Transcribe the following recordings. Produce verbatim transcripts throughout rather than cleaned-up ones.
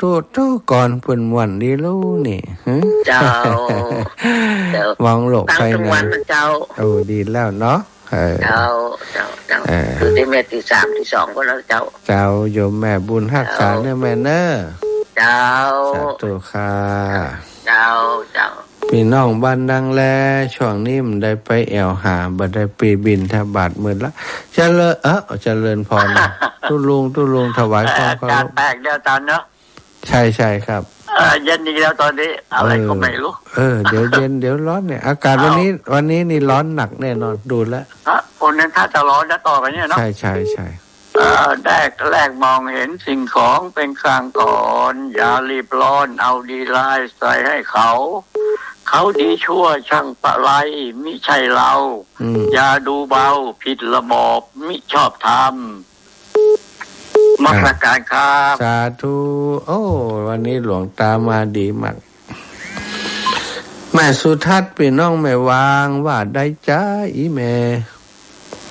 ธุ ทุกคนเปิ้นม่วนดีลูกนี่ หือ เจ้า เจ้า มองโลก ฟัง ภายใน ตึงวันนะเจ้า โอ้ ดีแล้วเนาะ เออ เจ้า เจ้า เจ้า เออ คือตี้เม็ดตี้สามตี้สองก็แล้วเจ้า เจ้า โยมแม่บุญฮักษา เจ้า เน้อแม่เน้อ เจ้า สาธุค่ะ เจ้า เจ้า ปี้น้องบ้านดังแล ช่วงนี้บ่ได้ไปแอ่วหา บ่ได้ไปบิณฑบาตมื้อละ เจริญ เอ้อ เจริญพร ตุ๊ลุง ตุ๊ลุง ถวายพร เออ เคารพ จาแตกเดียวตันเนาะ ใช่ ใช่ครับ เออ เย็นอีกแล้วตอนนี้ อะไรก็ไม่รู้ เออ เออ เดี๋ยวเย็น เดี๋ยวร้อนเนี่ย อากาศวันนี้ อ้าว วันนี้นี่ร้อนหนักแน่นอน ดูแล้ว ฮะ คนนั้นถ้าจะร้อนนะ ต่อไปเนี่ยเนาะ ใช่ ใช่ ใช่ เอ่อ แรก แรกมองเห็นสิ่งของเป็นครั้งก่อน อย่ารีบร้อน เอาดีไลน์ใส่ให้เขา เขาดีชั่วช่างประไล มิใช่เรา อืม อย่าดูเบา ผิดระบอบ มิชอบธรรม นมัสการครับ สาธุ โอ้ วันนี้หลวงตามาดีมาก แม่สุทัศน์ ปี้น้องแม่วาง ว่าได้จ้า อีแม่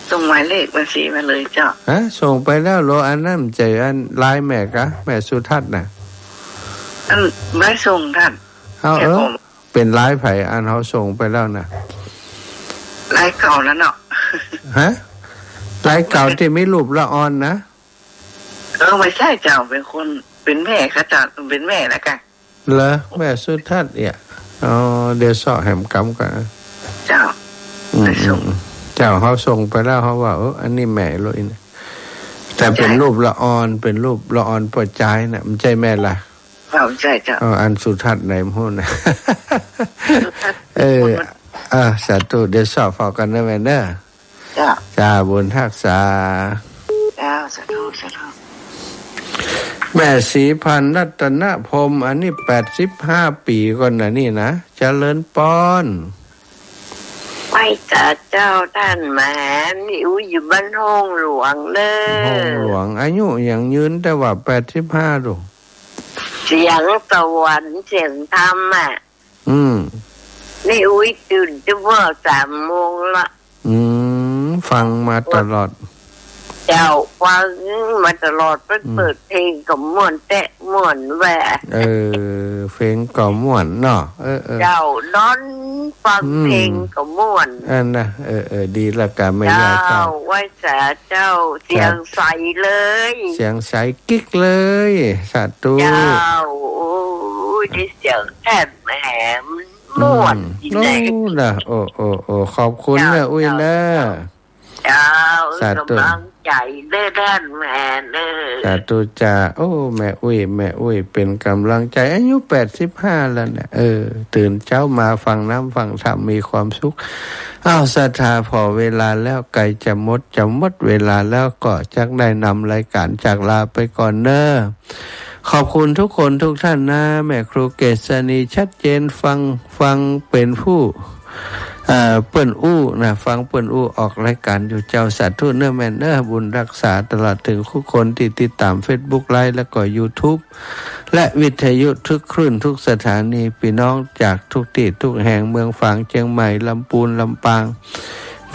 ส่งหมายเลขบัญชีมาเลยเจ้า ฮะ ส่งไปแล้วเหรอ อันนั้นบ่ใจ้อันไลน์แม่กา แม่สุทัศน์น่ะ อันบ่ได้ส่งต้าน เอา แค่ เออ ผม เป๋นไลน์ใผ อันเฮาส่งไปแล้วน่ะ ไลน์เก่านั้นเนาะ ฮะ ไลน์เก่าตี้มีรูปละอ่อนนะ เออ บ่ใจ้เจ้า เป๋นคน เป๋นแม่ค่ะเจ้า เป๋นแม่นะกา เหรอ แม่สุทัศน์เอี่ย อ๋อ เดี๋ยวเซาะแหมกำก่อน เจ้า อืม ไปส่ง อืม เจ้า เฮาส่งไปแล้ว เฮาว่า เออ อันนี้แม่โลยนะ แต่เป๋น ใจ้ รูปละอ่อน เป๋นรูปละอ่อนป้อจายน่ะ บ่ใจ้แม่ละ เออ บ่ใจ้เจ้า เออ อันสุทัศน์ไหนบ่ฮู้นะ สุทัศน์ เออ คนมัน เออ สาธุ เดี๋ยวเซาะเฝ้ากั๋นเน้อแม่เน้อ เจ้า เจ้า บุญฮักษา เจ้า สาธุ สาธุ แม่ศรีพันธ์รัตนพรหม อันนี้แปดสิบห้าปี๋ก่อนนะนี่นะ เจริญปอน ไหว้สาเจ้าต้านแหม นี่อู้อยู่บ้านห้องหลวงเน้อ ห้องหลวง อายุยังยืนแต่ว่าแปดสิบห้าลูก เสียงสวรรค์ เสียงธรรมอะ อืม นี่อู้ตื่นแต่เมื่อสามโมงละ อืม ฟังมาตลอด เจ้า ฟังมาตลอด เปิ้น อืม เปิดเพลงก็ม่วนแต๊ม่วนแหวะ เออ เพลงก็ม่วนเนาะ เออ เออ เจ้า นอนฟัง อืม เพลงก็ม่วน อันนะ เออ เออ ดีละกาแม่ยายเจ้า เจ้า ไหว้สาเจ้า เสียงใสเลย เสียงใส กริ๊กเลย สาธุ เจ้า โอ้ย ได้เสียงแทนแหม มันม่วน อืม ตี้ไหน โอ้ นะ โอ้ โอ้ โอ้ ขอบคุณ เจ้า เน้อ อุ้ย เจ้า เน้อ เจ้า สาธุ ก๋ำลังใจ๋เน้อต้านแหมเน้อ สาธุจ้า โอ้ แม่อุ้ย แม่อุ้ย เป๋นก๋ำลังใจ๋ อายุแปดสิบห้าแล้วเนี่ย เออ ตื่นเจ๊ามาฟังน้ำฟังธรรม มีความสุข อ้าว ศรัทธา ผ่อเวลาแล้ว ใก้จะหมด จะหมดเวลาแล้ว ก็จักได้นำรายก๋านจากลาไปก่อนเน้อ ขอบคุณทุกคนทุกท่านนะ แม่ครูเกษณี ชัดเจน ฟัง ฟังเป๋นผู้ เอ่อ เปิ้นอู้นะ ฟังเปิ้นอู้ออกรายก๋านอยู่เจ้า สาธุเน้อแม่เน้อ บุญฮักษาตลอดเถิงทุกคนตี้ติดต๋ามเฟซบุ๊กไลฟ์ แล้วก็ยูทูบ และวิทยุทุกคลื่นทุกสถานี ปี้น้องจากทุกตี้ทุกแห่ง เมืองฝาง เจียงใหม่ ลำปูน ลำปาง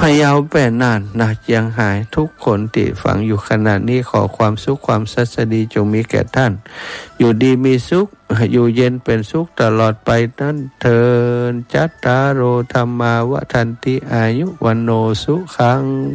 พะเยา แป้น่านนะ เจียงฮาย ทุกคนตี้ฟังอยู่ขณะนี้ ขอความสุขความสัสดีจงมีแก่ท่าน อยู่ดีมีสุข อยู่เย็นเป๋นสุขตลอดไปนั้นเทอญ จัตตาโร ธัมมา วัฑฒันติ อายุ วัณโณ สุขัง